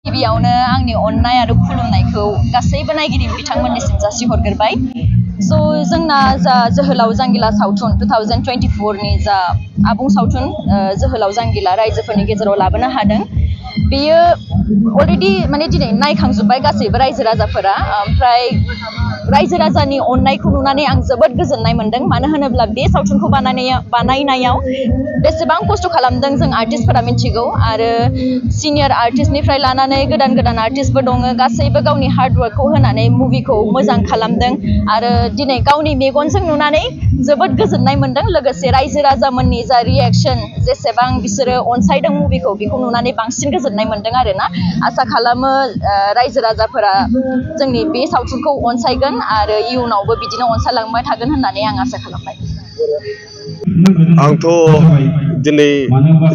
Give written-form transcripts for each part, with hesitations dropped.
गिबियावनो आंनि अननाय आरो खुलुमनायखौ गासैबो नायगिरि बिथांमोननिसिम जासिहरग्रोबाय। जोंना जा जोहोलाव जांगिला सावथुन 2024 नि जा आबुं सावथुन जोहोलाव जांगिला रायजोफोरनि गेजेराव लाबोनो हादों। बेयो अलरेडि माने दिनै नायखांजोब्बाय गासैबो रायजो राजाफोरा। ओमफ्राय रायजो राजानि अननायखौ नुनानै आं जोबोद गोजोननाय मोनदों। मानो होनोब्ला बे सावथुनखौ बानायनायाव बेसेबां खस्थ' खालामदों जों आर्टिस्टफोरा मिथिगौ। आरो सिनियर आर्टिस्टनिफ्राय लानानै गोदान गोदान आर्टिस्टबो दङ। गासैबो गावनि हार्डवर्कखौ होनानै मुभिखौ मोजां खालामदों। आरो दिनै गावनि मेगनजों नुनानै जोबोद गोजोननाय मोनदों। लोगोसे रायजो राजामोननि जा रिएक्सन जेसेबां बिसोरो अनसायदों मुभिखौ बेखौ नुनानै बांसिन गोजोननाय मोनदों आरोना। आसा खालामो रायजो राजाफोरा जोंनि बे सावथुनखौ अनसायगोन आरो इयुनावबो बिदिनो अनसायलांबाय थागोन होननानै आं आसा खालामबाय। आंथ' दिनै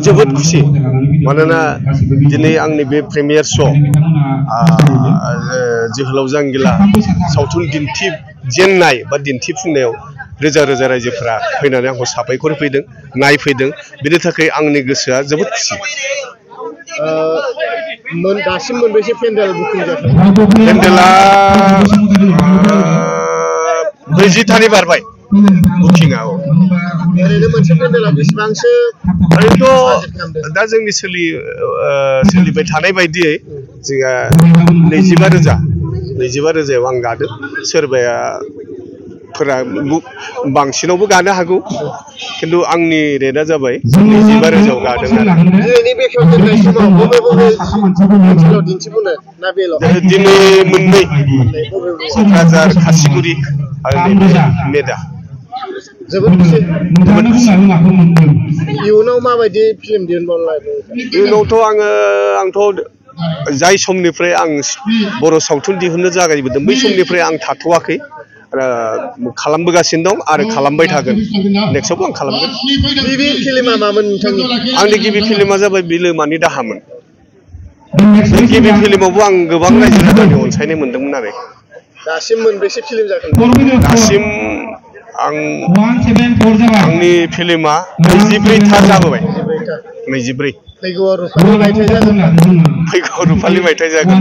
जोबोद खुसि, मानोना दिनै आंनि बे प्रिमियार श' जोहोलाव जांगिला सावथुन दिन्थिजेननाय बा दिन्थिफुंनायाव रोजा रोजा रायजोफोरा फैनानै आंखौ साबायखर होफैदों, नायफैदों। बेनि थाखाय आंनि गोसोआ जोबोद खुसि। दासिम मोनबेसे पेन्डेल बुकिं जाखो? पेन्डेला 40थानि बारबाय बुकिंआ। ओरैनो मोनसे पेन्डेला बेसेबांसो? ओरैनोथ' दा जोंनि सोलिबाय थानाय बायदियै जोंहा 25,000 आं गादों। सोरबाया बांसिनावबो गानो हागौ, खिन्थु आंनि रेटआ जाबाय 25,000 गादों आरो। दिनैनि बेखेवजेननाय समाव बबे ओनसोलाव दिन्थिफुनो ना बेल'? दिनै मोननै, क'क्राझार खासिगुरि आरो मेदा। जोबोद खुसि। इयुनाव माबायदि फिल्म दिहुनबावनो लादों? इयुनावथ' आंथ' जाय समनिफ्राय आं बर' सावथुन दिहुननो जागायबोदों बै समनिफ्राय आं थाथ'वाखै। खालामबोगासिनो दं आरो खालामबाय थागोन। नेक्स्टआवबो आं खालामगोन। गिबि फिल्मा मामोन नोंथांनि? आंनि गिबि फिल्मा जाबाय बिलोमानि दाहामोन। बे गिबि फिल्मावबो आं गोबां रायजो राजानि अनसायनाय मोन्दोंमोन आरो। दासिम मोनबेसे फिल्म जाखो? दासिम आंनि फिल्मा 24था जाबोबाय। 24। फैगौआव रुफालि मायथाइ जागोन। रुफालि मायथाइ जागोन।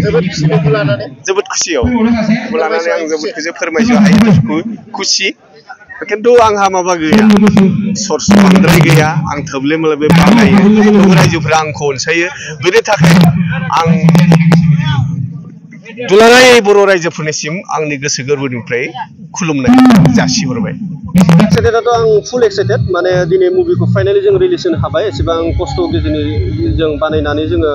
जोबोद खुसि बेखौ लानानै। जोबोद खुसियाव बेखौ लानानै आं जोबोद फोरमायनो हायो खुसि। खिन्थु आंहा माबा गैया, सर्स बांद्राय गैया। आं थोब्ले मोब्ले बानायो, थेवबो रायजोफोरा आंखौ अनसायो। बेनि थाखाय आं दुलाराय बर' रायजोफोरनिसिम आंनि गोसो गोरबोनिफ्राय खुलुमनाय जासिहरबाय। एक्साइटेडआथ' आं फुल एक्साइटेड। माने दिनै मुभिखौ फाइनालि जों रिलिज होनो हाबाय। एसेबां खस्थ' गेजेरजों बानायनानै जोङो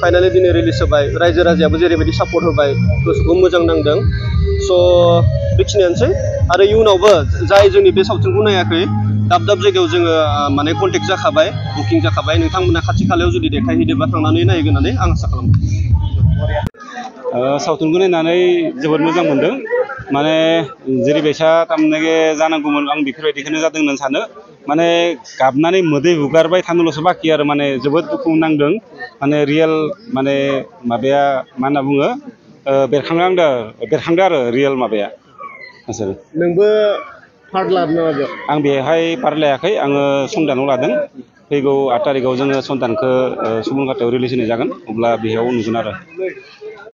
फाइनालि दिनै रिलिज होबाय। रायजो राजायाबो जेरैबायदि सापर्ट होबाय, गोसोखौ मोजां नांदों। स' बेखिनियानोसै। आरो इयुनावबो जाय जोंनि बे सावथुनखौ नायाखै, दाब दाब जायगायाव जोङो माने कन्टेक्ट जाखाबाय, बुकिं जाखाबाय। नोंथांमोना खाथि खालायाव जुदि देखायहैदोंबा थांनानै नायहैगोन होननानै आं आसा खालामो। सावथुनखौ नायनानै जोबोद मोजां मोनदों। माने जेरैबायसा थारमाने जानांगौमोन आं बेफोरबायदिखौनो जादों होननानै सानो। माने गाबनानै मोदै हुगारबाय थानोल'सो बाखि आरो। माने जोबोद दुखु नांदों। माने रियेल माने माबाया मा होनना बुङो, बेरखांदो आरो रियेल माबाया। नोंबो पार्ट लादों नामा बेयाव? आं बेहाय पार्ट लायाखै, आङो संदानाव लादों। फैगौ 8 थारिखआव जोङो संदानखौ सुबुंखाथायाव रिलिज होनाय जागोन, अब्ला बेयाव नुगोन आरो।